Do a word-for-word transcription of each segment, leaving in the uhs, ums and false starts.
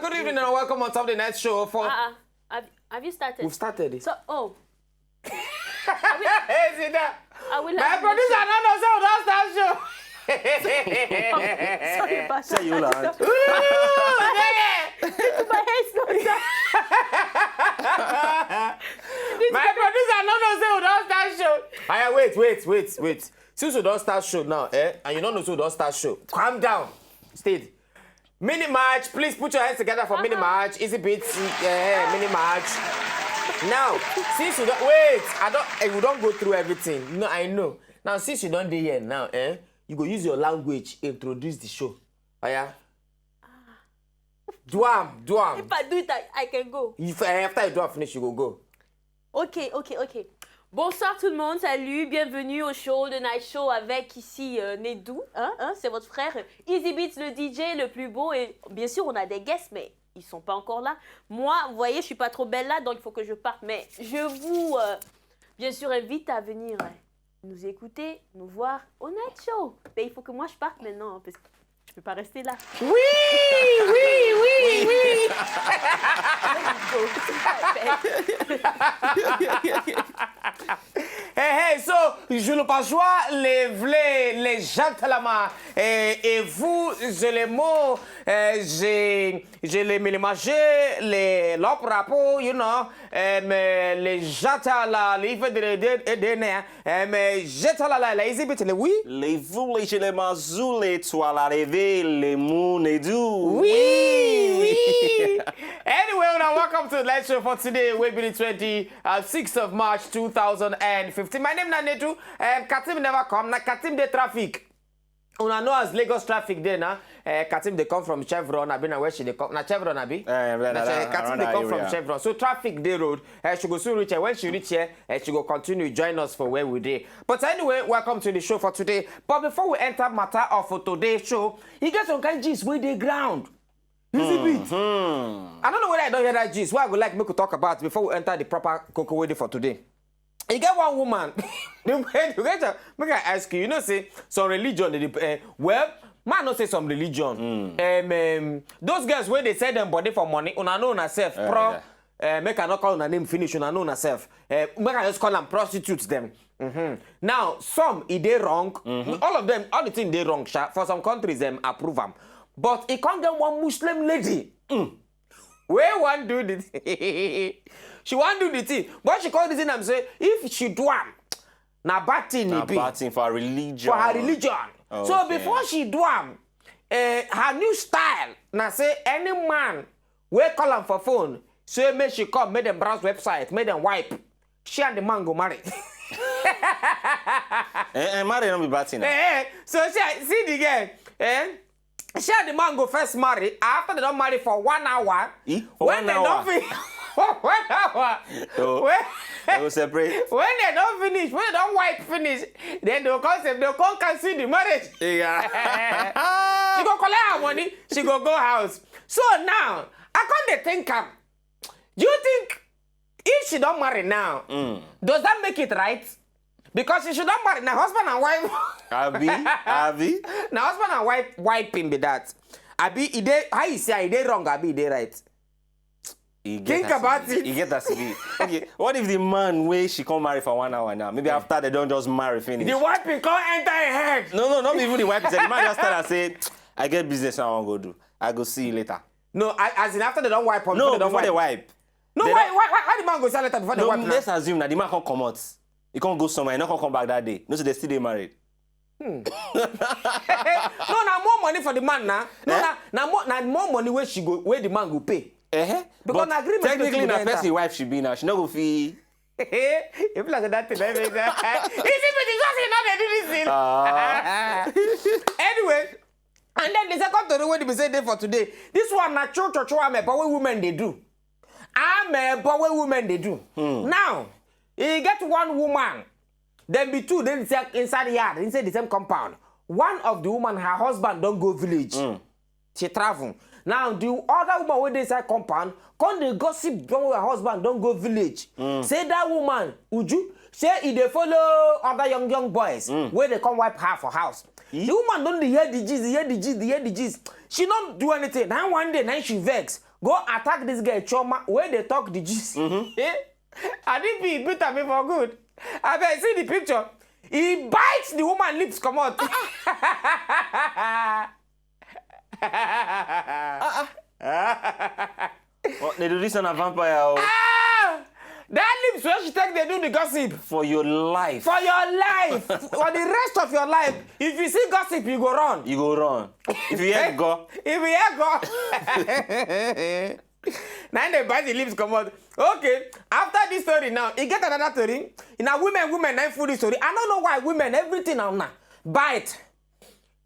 Good evening and welcome on top of the night show for. Uh-uh. Have, have you started? We've started it. So, oh, Hey, sit down. I will My have producer no know say we don start show. Sorry about Say you that. learned. Ooh, yeah. My hair is not done. My producer no know say we don start show. Aya, wait, wait, wait, wait. Since we don start show now, eh, and you no know say we don start show, calm down. Steady. Mini match, please put your hands together for mini match. Easy beats, eh, mini match. Now, since you don wait, I don eh, we don go through everything. No, I know. Now, since you don dey here now, eh, you go use your language introduce the show. Oya. Do am, do am. If I do it, I, I can go. If eh, after you do am finish, you go go. Ok, ok, ok. Bonsoir tout le monde, salut, bienvenue au show, le Night Show avec ici euh, Nedou, hein, hein, c'est votre frère Easy Beats, le D J le plus beau et bien sûr on a des guests mais ils sont pas encore là. Moi, vous voyez, je suis pas trop belle là, donc il faut que je parte. Mais je vous, euh, bien sûr, invite à venir euh, nous écouter, nous voir au Night Show. Mais il faut que moi je parte maintenant hein, parce que je peux pas rester là. Oui, oui, oui, oui. Hey, hey, so, je le pachois, les vrais, les gentlemen, et, et vous, je les mots, euh, j'ai, je les mélange, les, l'opéra, you know, euh, mais les gentlemen, les, les, les, les, les, euh, mais gentlemen, les, les, les, oui. Les voules, les mazoules, toi la rêvé, les mots, Nedou. Oui, oui. Anyway, una welcome to the live show for today. We be the twenty-sixth of March, two thousand and fifteen. My name na Nedou. Um, Katim never come. Na Katim dey traffic. Una know as Lagos traffic dey na. Uh, Katim dey come from Chevron. I been where she dey come. Na Chevron, abi? Eh, yeah, Na that- Che- that- Katim around dey that come from area. Chevron. So traffic dey road. Uh, she go soon reach here. When she reach here, uh, she go continue join us for where we dey. But anyway, welcome to the show for today. But before we enter matter of for today's show, e get some kind gist wey dey ground. Easy beat. I don't know whether I don't hear that gist. What I would like make we talk about before we enter the proper cocoa wey dey for today. You get one woman. The way- the way to- make I ask you. You know, say some religion. They, uh, well, man, not say some religion. Um, um, those girls where they sell them body for money. Una know una self. Pro. Yeah. Uh, make I not call una name finish. Una know una self. Uh, make I just call them prostitutes. Them. Now, some e dey wrong. All of them, all the thing dey wrong. Sha. For some countries, them approve am. But e come get one Muslim lady. Wey wan do the she wan do the thing, but she come reason am say if she do am, na bad thing e Na be bad thing for her religion. for her religion. So Okay. Before she do am, uh, her new style na say any man wey call am for phone say make she come, make dem browse website, make dem wipe, she and the man go marry. Eh, eh, marry no be bad thing. Eh, eh, so she see the girl. Eh? She and the man go first marry. After they don marry for one hour, Eh? For when one they hour? don fin- for one hour, Oh. when, They go separate. When they don finish, when they don wipe finish, then they go come say they go come cancel the marriage. Yeah. She go collect her money, she go go house. So now, I come dey think am. Do you think if she don marry now, does that make it right? Because if she don marry, na husband and wife. Abi, Abi. Na husband and wife wiping be that. Abi e dey how you see am, e dey wrong, abi e dey right? E get Think as e about be. It. E get as e be. Okay, what if the man wey she come marry for one hour now? Maybe after they don just marry finish. The wiping come enter her head. No, no, not even the wife. The man just tell her say, "I get business I wan go do. I go see you later." No, I, as in after they don wipe am, No, before they don before they wipe. Wipe. No, They why, don- why, why, why the man go sell letter before they No, wipe now? Let's assume that the man come comot. He come go somewhere. He not come come back that day. No, so they still dey married. No, na more money for the man na. No, Eh? na, na more, na more money wey she go, wey the man go pay. Eh? Because na agreement wey Technically, she go na enter. Person wife she be now. She no go fit. If like that thing, that means that. Easy, but it's just not dey do this thing. Ah. Anyway, and then the second story wey be say dey for today. This one na cho cho cho amebo wey women dey do. Amebo wey women dey do. Now, e get one woman. Dem be two dey inside, inside yard, inside the same compound. One of the woman, her husband don go village. She travel. Now the other woman wey dey inside compound come dey gossip the one wey her husband don go village. Say that woman, Uju, say e dey follow other young young boys wey dey come wipe her for house. The woman don dey hear the gist, dey hear the gist, dey hear the gist. She no do anything. Na one day, na she vex. go attack this girl Chioma wey dey talk the gist. Mm-hmm. Eh? And if he beat am for good, I bet see the picture. He bites the woman lips comot. Oh, they do this on a vampire. Oh. Ah! That lips wey she take dey do the gossip. For your life. For your life. For the rest of your life. If you see gossip, you go run. You go run. If you hear go. If you hear go. Na im dey bite the lips comot. Okay, after this story now, e get another story. Na women, women na im full this story. I no know why women, everything na una bite.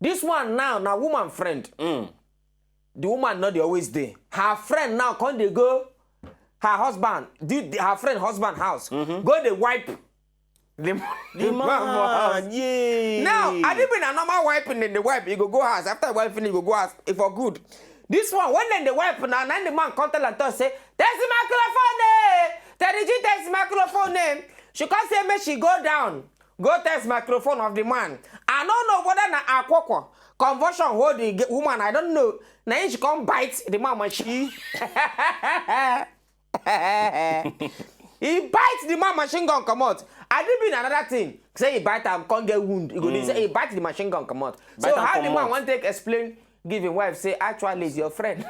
This one now na woman friend. Mm. The woman no dey always dey. Her friend now come dey go her husband, the, the, her friend husband house, mm-hmm, go dey wipe the, the man for house. Yay. Now, I didn't mean a normal wiping in the wipe. You go go house. After wiping, you go go house. If for good. This one, when then the wipe now, now the man come tell and tell say, "Test the microphone, eh? Teddy G, test the microphone, eh?" She come say, "Make she go down, go test microphone of the man." I don't know whether na akwokwo convulsion hold the woman. I don't know. Now she come bite the man when she. He bites the man machine gun comot. I did mean another thing. Say he bite am, come get wound. He go mm. Say he bite the machine gun comot. So how the man want take explain? Give him wife say actually is your friend.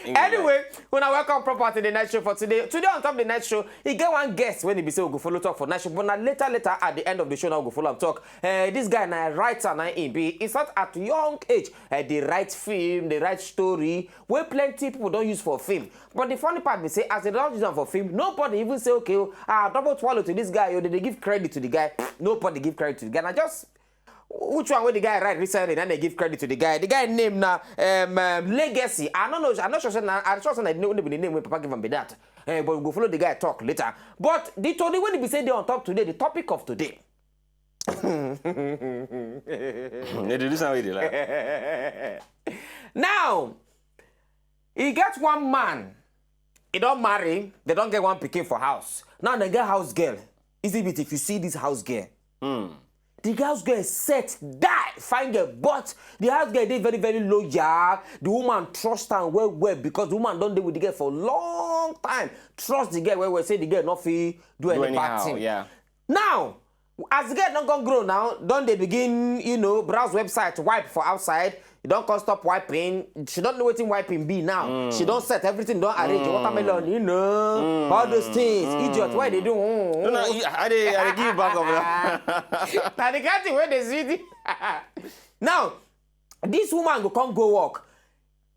Anyway, when I welcome proper to the night show for today. Today on top of the night show, he get one guest when he be say we go follow talk for night show. But now later, later at the end of the show, now we go follow up talk. Uh, this guy now writer now in be. He start at young age. Uh, they write film, they write story. Where plenty people don't use for film. But the funny part be say, as they don't use them for film, nobody even say, okay, oh, ah, double swallow to this guy, or they give credit to the guy. Nobody give credit to the guy. And I just which one when the guy write recently, then they give credit to the guy. The guy name now um, um, Legacy. I don't know. I'm not sure. Say, I'm not sure. Say, I know the name when Papa give him be that. Uh, but we go follow the guy talk later. But the story when we say they on top today, the topic of today. They do this way they like. Now, he get one man. He don't marry. They don't get one pikin for house. Now they get house girl. Easy bit if you see this house girl. Mm. The house girl set die, find girl, but the house girl dey very very loyal. The woman trust am well well because the woman don dey with the girl for long time. Trust the girl well well, say the girl no fit do, do any anyhow, bad thing. Yeah. Now, as the girl don come grow now, don dey begin, you know, browse website, wipe for outside. You don come stop wiping. She don know wetin wiping be now. Mm. She don set everything, don arrange mm. Watermelon, you know, mm. All those things. Mm. Idiot, why they do? Mm. No, no, I dey, I dey give back of that. Now the kind thing where they see the now, this woman go come go work.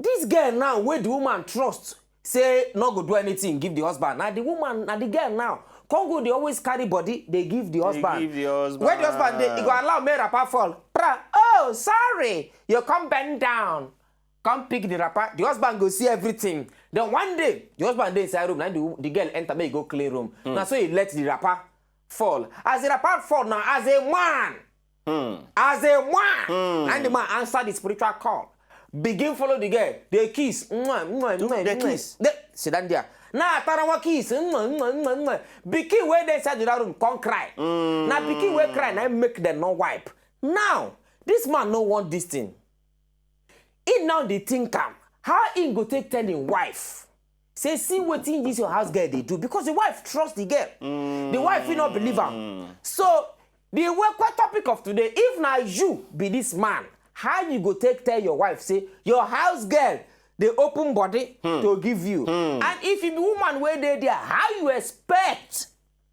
This girl now, where the woman trust, say no go do anything, give the husband. Now the woman, now the girl now, come go, they always carry body, they give the husband. Give the husband. Where the husband, they, he go allow me rapper fall. Pra, oh, sorry. You come bend down. Come pick the rapper. The husband go see everything. Then one day, the husband dey inside room. Now the, the girl enter, make he go clean room. Mm. Now so he let the rapper fall. As the rapper fall now, as a man, Hmm. As a man, hmm. And the man answer the spiritual call. Begin follow the girl. They kiss. Mwah, mwah, mwah, they mwah. Kiss. They sit down there. Now, Tarawa kiss. Mwah, mwah, mwah, mwah. Pikin where they inside the room, come cry. Mm. Now, pikin where cry, now make them not wipe. Now, this man no want this thing. He now dey think am. How he go take tell him wife? Say, see wetin this your house girl dey do, because the wife trust the girl. Mm. The wife fit not believe am. So the work topic of today, if na you be this man, how you go take tell your wife say your house girl dey open body hmm. To give you? Hmm. And if you be woman wey dey there, how you expect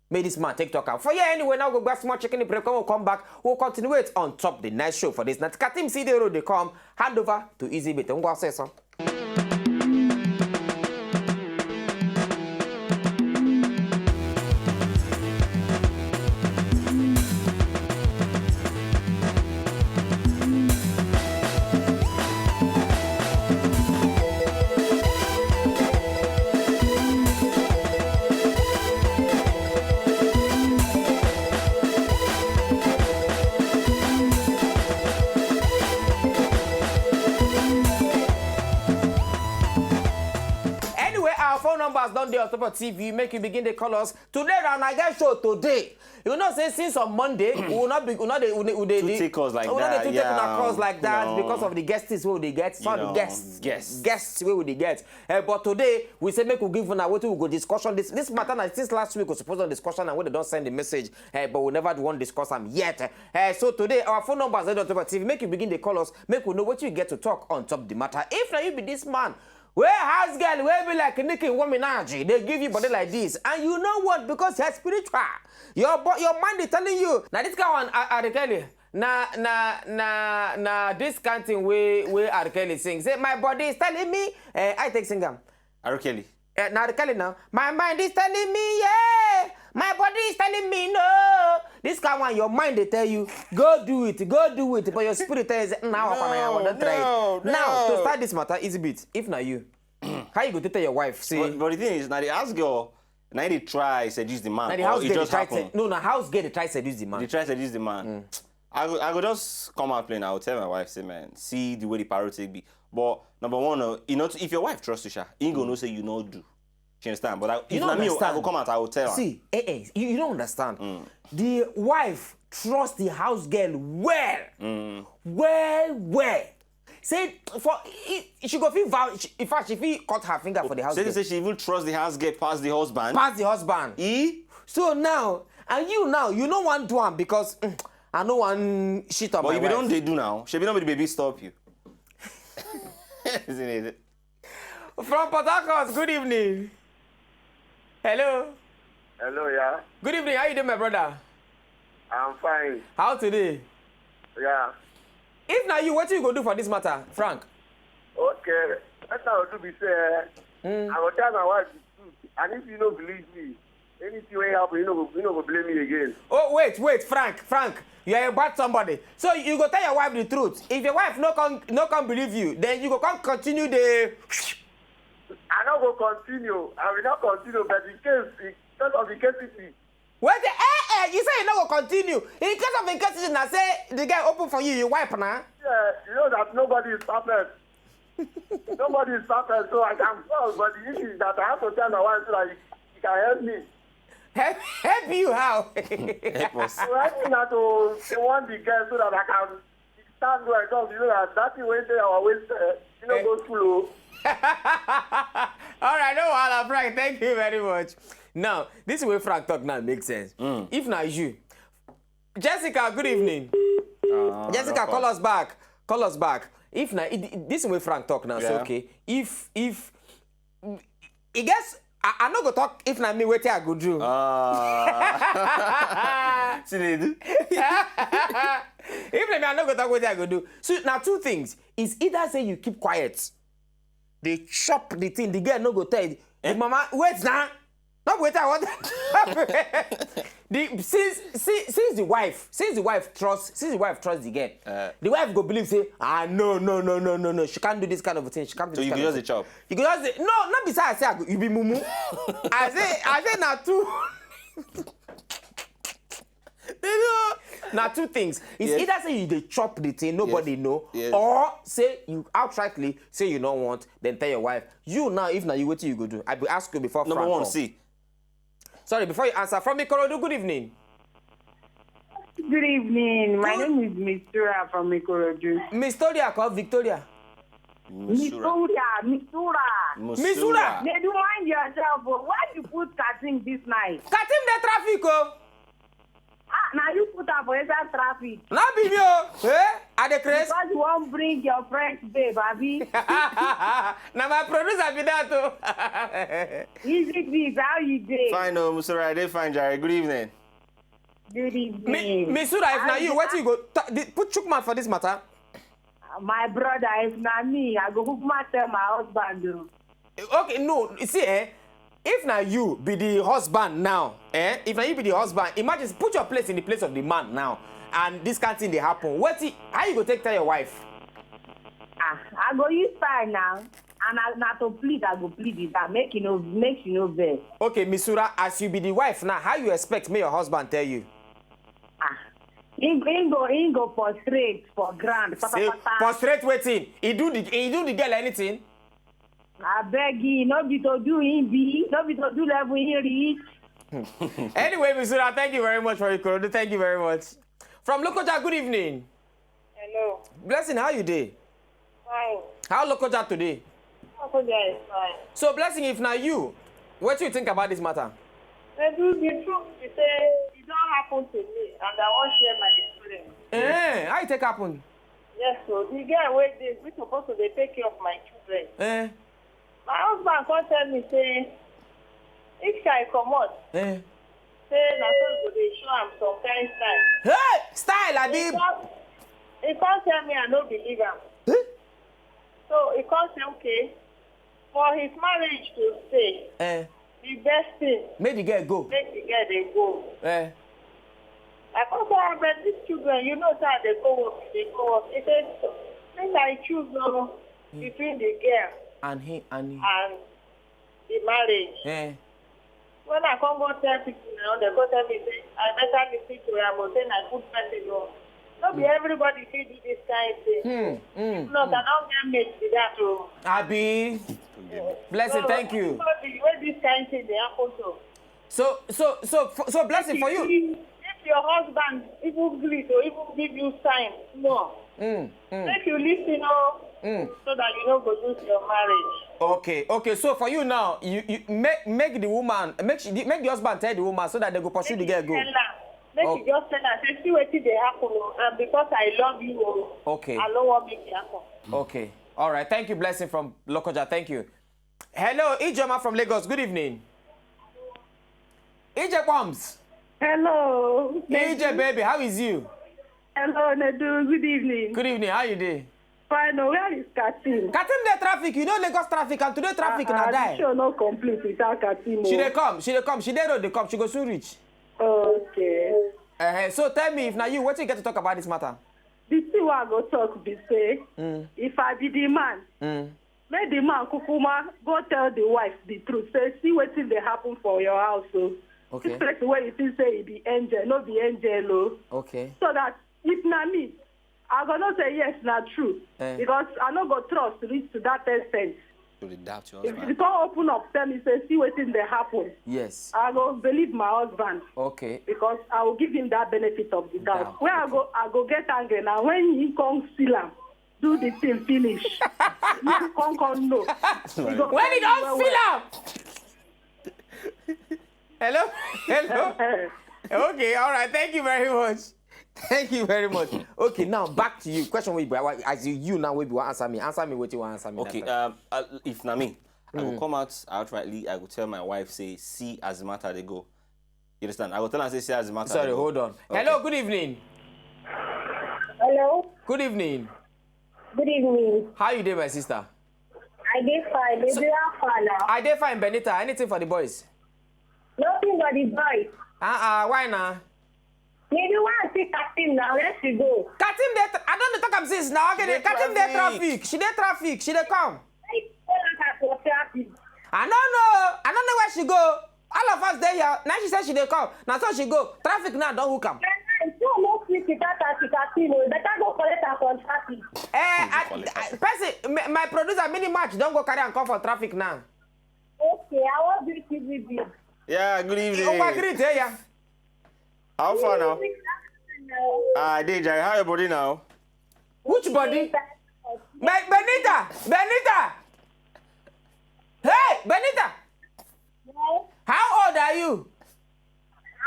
make this man take talk am? For here anyway, now go grab small chicken break, when we come back, we'll continue it on top the next show for this night. Katim see the road they come, hand over to Easy Bit. Ngwa say so. Anyway, our phone numbers don dey on top of T V. Make you begin dey call us. Today na una get show today. You know say since on Monday, we will not be, we not dey, we dey, we dey, Too take us like we not that, dey too take una yeah, cross like that no. Because of the guests wey we dey get, some know, guests, guests. guests wey we dey get. Eh, but today we say make we give una wetin we go discussion this this matter na since last week we suppose don discussion and wey dem don send the message, eh, but we never wan discuss am yet. Eh, so today our phone numbers dey on top of T V. Make you begin dey call us, make we know wetin you get to talk on top the matter. If na you be this man wey house girl wey be like Nicki Minaj dey give you body like this, and you know what, because you're spiritual, your bo- your mind is telling you na this kind one, R Kelly, na na na na this kind thing wey wey R Kelly sing say my body is telling me, eh, I take sing am. R Kelly. Eh, na R Kelly now. My mind is telling me yeah, my body is telling me no. This kind one, your mind dey tell you go do it, go do it, but your spirit tells you now. No, Don't try no, it. Now to no. Start this matter, easy bit. If na you, how you go take tell your wife say? But, but the thing is, now the house girl, now they try seduce the man. Na the Or house it girl dey just try happened. Sed- no, na house girl dey try seduce the man. They try seduce the man. I go, I go just come out plain. I will tell my wife, say, man, see the way the parrot take be. But number one, uh, you know, if your wife trusts you, sha, he go know say you know do. She understand? But I, if You don't na me, I understand. Go come out, I will tell her. See, eh, eh, you, you don't understand. The wife trusts the house girl well, well, well. Say for he, she go fit vow. She, in fact, she fit cut her finger for the house Say, girl. Say she even trusts the house girl past the husband. Pass the husband. E? So now, and you now, you no wan do am because mm, I no wan shit on But my if you wife. Don't they do now, she be not be the baby stop you. Isn't it? From Port Harcourt, good evening. Hello. Hello, yeah. Good evening. How you doing, my brother? I'm fine. How today? Yeah. If na you, wetin you go do for this matter, Frank? Okay. That's how I do be say. I go tell my wife the truth. And if you don't believe me, anything will happen, you know, you know, go blame me again. Oh wait, wait, Frank, Frank, you are a bad somebody. So you go tell your wife the truth. If your wife no come, no come believe you, then you go come continue the. I no go continue. I will not continue, but in case, in case of the K C C, Wait, eh, eh, you say you no go continue. In case of in case na say the girl open for you, you wipe na. yeah, you know that nobody is perfect. Nobody is perfect, so I can fall. But the issue is that I have to tell my wife so that she, she can help me. Help, help you how? Help us. So I think that to they want the girl so that I can stand where I come. You know that that thing wey dey our waist, uh, you know, go slow. All right, no wahala, Frank. Thank you very much. Now, this way Frank talk now makes sense. If na you, Jessica, good evening. Uh, Jessica, call us back. Call us back. If na it- it- this way Frank talk now, so Yeah. Okay. If if I guess I, I no go talk if na me wetin I go do. Uh, see they do. If na me, I no go talk wetin I go do. So na two things. It's either say you keep quiet, they chop the thing, the girl no go tell you. The mama, wait now. Not wait, I want. The since since, since the wife since the wife trust since the wife trust the girl, Uh. The wife go believe say ah no no no no no no she can't do this kind of a thing, she can't do So this you kind go of just the chop. You go just say no, not beside I say I go, you be mumu. I say I say na two. Na two things. It's Yes. Either say you dey chop the thing, nobody Yes. Know, Yes. Or say you outrightly say you no want, then tell your wife. You now, if na you, wetin you go do? I will ask you before. Number Frank one, come. See. Sorry, before you answer, from Ikorodu, good evening. Good evening. My name is Mistura from Ikorodu. Miss Toria call Victoria. Misura. Mistura, Mistura. Misura. They do mind yourself. Oh. Why you put Katim this night? Katim the traffic, oh. Ah, now you put up for inside traffic. Not be me, oh. Eh? Are they crazy? Because you won't bring your friend, babe, Abby. Now my producer be that, oh. Easy, please. How you doing? Fine, oh, Misura, I dey fine, Jerry. Good evening. Good evening. Mi- Misura, if na you, wetin you go ta- di- put chook mouth for this matter? My brother, if na me, I go hook my tell my husband. Oh. Okay, no, you see, eh? If na you be the husband now, eh? If na you be the husband, imagine, put your place in the place of the man now, and this kind thing dey happen. Wetin, how you go take tell your wife? Ah, I go use time now. And I, na to plead, I go plead with her. Make you know, make you know best. Okay, Misura, as you be the wife now, how you expect make your husband tell you? Ah, he, he go, he go prostrate for ground. Pata, Say, pata. Prostrate wetin? He do the he do the girl anything? I beg you, no be to do him be, no be to do level he reach. Anyway, Misura, thank you very much for your call. Thank you very much. From Lokoja, good evening. Hello. Blessing, how you dey? Fine. How Lokoja today? Lokoja is fine. So, Blessing, if na you, what do you think about this matter? They do the truth. They say it don't happen to me, and I won't share my experience. Eh, how it take happen? Yes, so the girl wey dey we supposed to dey take care of my children. Eh, My husband come tell me say if I comot, eh. Say na so go dey show am some kind style. Hey, style, abi. He come he come tell me I no believe am. Eh? So he come say okay, for his marriage to stay, Eh, the best thing make the girl go. Make the girl dey go. Eh, I come say ah but these children, you know say I dey go work, dey go work. He say make I choose o between the girl and he and he. And the marriage. Eh. When I come go tell people now, they go tell me say I better listen to am o, say na good person o. No be everybody fit do this kind thing. Hmm. Hmm. If not, I don get mate be that o. Abi. Blessing, thank you. Everybody wey this kind thing dey happen to. So so so f- so Blessing for you. If, if your husband even gree to even give you sign small, Mm, mm, make you listen o, mm. So that you no go lose your marriage. Okay, okay. So for you now, you, you make make the woman make she, make the husband tell the woman so that they go pursue the girl go. Tell am, make Oh. You just tell am say see wetin dey happen o, and because I love you o, Okay. I no wan make it happen. Okay. All right. Thank you, Blessing from Lokoja. Thank you. Hello, Ijoma from Lagos. Good evening. Ije Bombs. Hello. Ije baby, how is you? Hello, Nedu. Good evening. Good evening. How you dey? Fine. Oh, where is Katim? Katim dey traffic. You know Lagos traffic and today traffic Ah, na ah, die. The show not complete without Katim. She Oh. dey come. She dey come. She dey road dey come. She go soon reach. Okay. Uh, so tell me if na you, wetin you get to talk about this matter? The thing wey I go talk be say, Mm. If I be the man, Mm. make the man kukuma go tell the wife the truth. Say see wetin dey happen for your house o. Okay. This person wey you think say he be angel, no be angel o. Okay. So that if na me, I go know say yes na true Eh. Because I no go trust reach to that extent. To the doubt your If husband. you come open up, tell me say see wetin dey happen. Yes. I go believe my husband Okay. Because I will give him that benefit of the doubt. Doubt, Where I okay. go, I go get angry now. When he come seal am, do the thing finish. Me, I come come know. He go When tell he me don well, feel well. am. Hello. Hello. Okay. All right. Thank you very much. Thank you very much. Okay. Now back to you. Question wey be as you, you now wey be wan answer me. Answer me wetin you wan answer me. Okay, that time. Um, uh, if na me, I go come out outrightly. I go tell my wife say, see as the matter dey go. You understand? I go tell am say, see as the matter. Sorry. Dey go. Hold on. Okay. Hello. Good evening. Hello, Good evening. good evening. How you dey, my sister? I dey fine. Baby, how far now? I dey fine, Benita. Anything for the boys? Nothing but the boys. Uh uh. Why na? Maybe one see Kasim now. Where she go? Katim dey. Tr- I don dey talk am since now. Okay. Dey Katim dey traffic. Traffic. She dey traffic. She dey come. Why you call her for traffic? I no know. I no know where she go. All of us dey here. Now she say she dey come. Na so she go. Traffic now don hook am. So no fit without her to Kasim. You better go collect her from traffic. Eh, I, I, person, my, my producer, Mini Match don go carry am come for traffic now. Okay, I wan greet you, baby. Yeah, good evening. Oh, I greet, eh, yeah. How far now? Ah, I dey Jai. How your body now? Which body? Be- Benita, Benita. Hey, Benita. How old are you?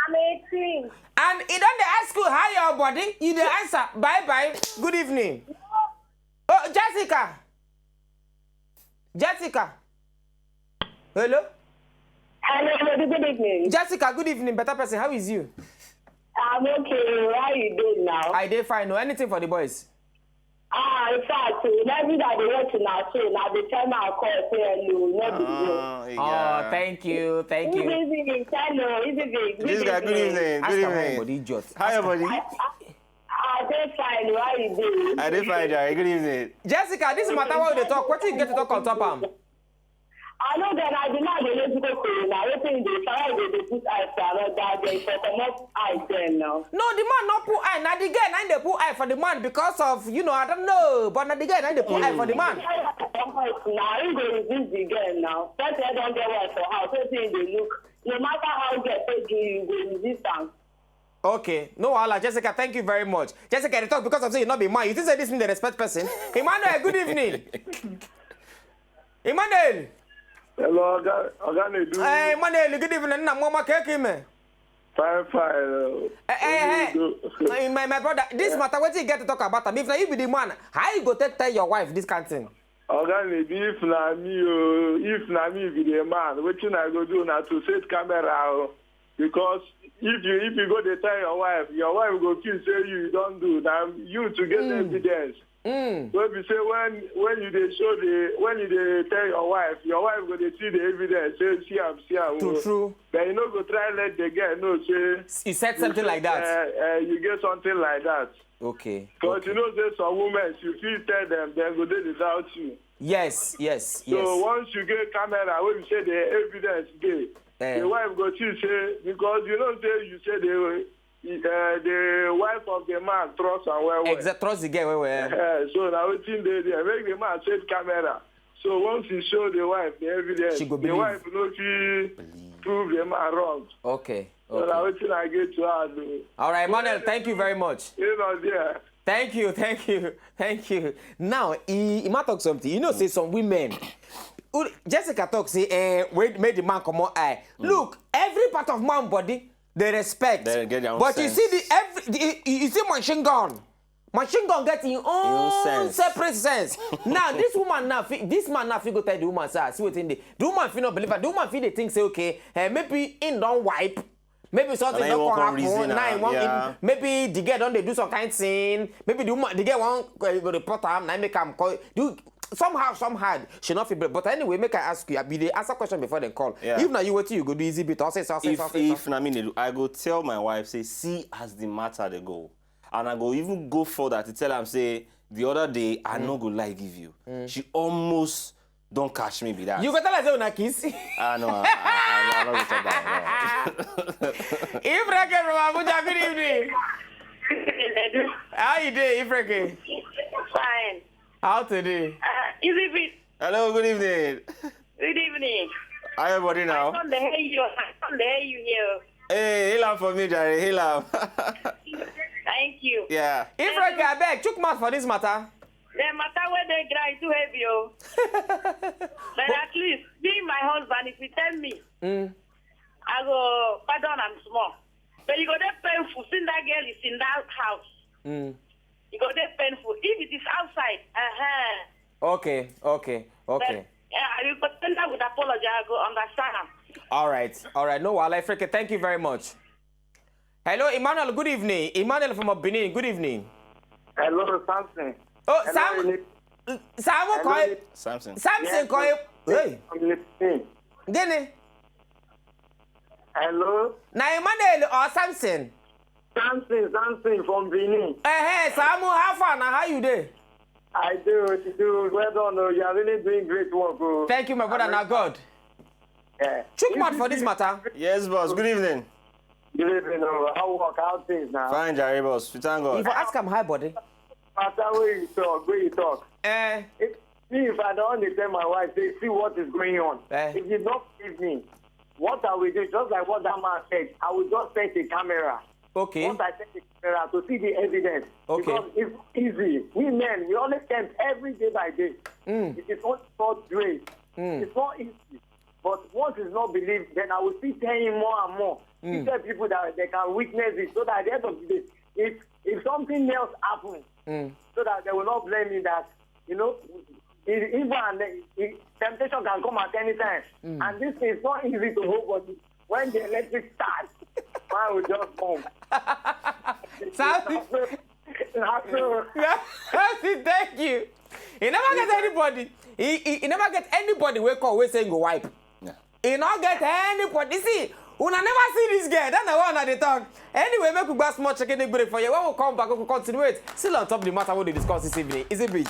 I'm eighteen. And he don dey ask you how your body. You dey answer. Bye bye. Good evening. Oh, Jessica. Jessica. Hello. Hello, hello, good evening. Jessica, good evening. Better person. How is you? I'm okay. How you doing now? I dey fine. No, anything for the boys. Ah, in fact, every day I dey watch una show, na the time I call say hello, no be you. Ah, Oh, thank you, thank Good you. Evening, hello, evening. This guy, good evening. Ask Good am how your evening. Body, idiot. How your body? I dey fine. How you doing? I dey fine, Jai. Good evening. Jessica, this matter wey we dey talk, wetin you get to talk on top am? I know that I did not dey let go for you now. Wetin dey try to dey put eye for another girl for comot eye there now. No, the man no put eye. Na the girl na him dey put eye for the man because of, you know, I don't know, but na the girl na him dey put eye for the man. Now he go resist the girl now. That girl don get wife for house. Wetin he dey look? No matter how girl take do you, you go resist am. Okay, no wahala, Jessica, thank you very much. Jessica, dey talk because of say you no be man. You think say this mean dey respect person? Emmanuel, good evening. Emmanuel. Hello, Oga, Oga Nedu. Hey, Emmanuel, good evening. Nna mama keke me. Fine, fine. Uh, Eh, eh, what do you do? eh. My, my brother, this matter, wetin you get to talk about am? If na you be the man, how you go take tell your wife this kind thing? Oga Nedu, if na me, oh, if na me be the man, wetin I go do na to set camera, oh. Because if you if you go dey tell your wife, your wife go feel say you don do. Na you to get evidence. Mm. Wey be say when when you dey show the when you dey tell your wife, your wife go dey see the evidence, say see am, see am. True, Oh. true. But you no go try let the girl know say You said something like that. Uh, uh, you get something like that. Okay. Because Okay. You know say some women, you fit tell them, dem go dey without you. Yes, yes, So yes. Once you get camera, wey be say the evidence dey, Eh. The wife go see say because you know say you say the uh, the wife of the man trust am well well. Exact. Trust the girl well well. Uh, so na wetin dey there. Make the man set camera. So once he show the wife the evidence, She go the believe. Wife no fit prove the man wrong. Okay. So na Okay. Wetin I get to add. Oh. All right, Emmanuel, thank you very much. You know there. Thank you, thank you, thank you. Now, he, he might talk something. You know, say some women. Who- Jessica talk say, eh, wait, make the man come on eye. Look, every part of man body they respect. They get their own But you sense. See the every the, you you see machine gun. Machine gun get his own, sense. Separate sense. Now this woman now, fit- this man now, fit go tell the woman say, "Ah, see wetin dey." The woman fit not believe her. The woman fit dey think say, okay, eh, maybe in don wipe. Maybe something And then don you come wan happen. reason Now am, you wan yeah. in- maybe the girl don dey do some kind thing. Maybe the woman, the girl wan uh, report am. Now make am call. Do somehow, somehow she not fit. But anyway, make I ask you. I be dey answer question before dem call. Yeah. If na you, wetin you go do? Easy bit. I'll say, so, I'll say, if so, I'll say, so. If na me dey do, I go tell my wife say, see as the matter dey go, and I go even go further to tell am say the other day I no go lie give you. She almost don catch me be that. You go tell her say una kiss. Ah no, I, I, I, I no go talk that. Ifreke from Abuja, good evening. Edu. How you dey, Ifreke? Fine. How today? Uh, is it bit? Hello, good evening. Good evening. How everybody now? Come the hey you. Come the hey you here. Hey, hail am for me, Jare. Hail am. Thank you. Yeah. Ifreke, I beg, chook mouth for this matter. The matter where they grind too heavy, oh. But at least me, my husband, if you tell me, Mm. I go pardon am small. But you go dey painful. Since that girl is in that house, Mm. you go dey painful. If it is outside, uh-huh. Okay, okay, okay. Yeah, I will pretend that with apology. I go understand am. All right, all right. No, Wala Ifreke, thank you very much. Hello, Emmanuel. Good evening, Emmanuel from Benin. Good evening. Hello, Samson. Oh, Hello, Sam. Nick. Samu Hello, Koi. Nick. Samson. Samson Yes, Koi. sir. Hey, From Benin. Gini. Hello, Na Emmanuel or Samson? Samson, Samson from Benin. Eh, hey, Samu, how far now? How you dey? I do, I do. Well done, oh. You are really doing great work, oh. Thank you, my brother. Now God. Yeah. Chook mouth for this matter. Yes, boss. Good evening. Good evening, oh. How work? How things now? Fine, Jare, boss. We thank God. If I ask am, hi, buddy. Matter where you talk, where you talk. Eh, If, me, if I don't tell my wife, they see what is going on. Eh. If you don't believe me, what I will do, just like what that man said, I will just set a camera. Okay. Once I set the camera to see the evidence. Okay. Because it's easy. We men, we only tempt every day by day. Mm. It is only God grace. Mm. It's not easy. But once it's not believed, then I will still tell him more and more. Mm. He tell people that they can witness it, so that at the end of the day, if if something else happens, Mm. so that they will not blame me that, you know, it, even an, it, temptation can come at any time. Mm. And this thing is not easy to hold, but when the electric starts, man will just bomb. Samson. Now, so, Samson, thank you. He never get anybody. He, he, he never get anybody wey call wey say he go wipe. Yeah. He no get anybody. See, una never see this girl. That's why una dey talk. Anyway, make we go small chicken break for you. When we come back, we will continue it. Still on top of the matter we dey discuss this evening. Is it beat?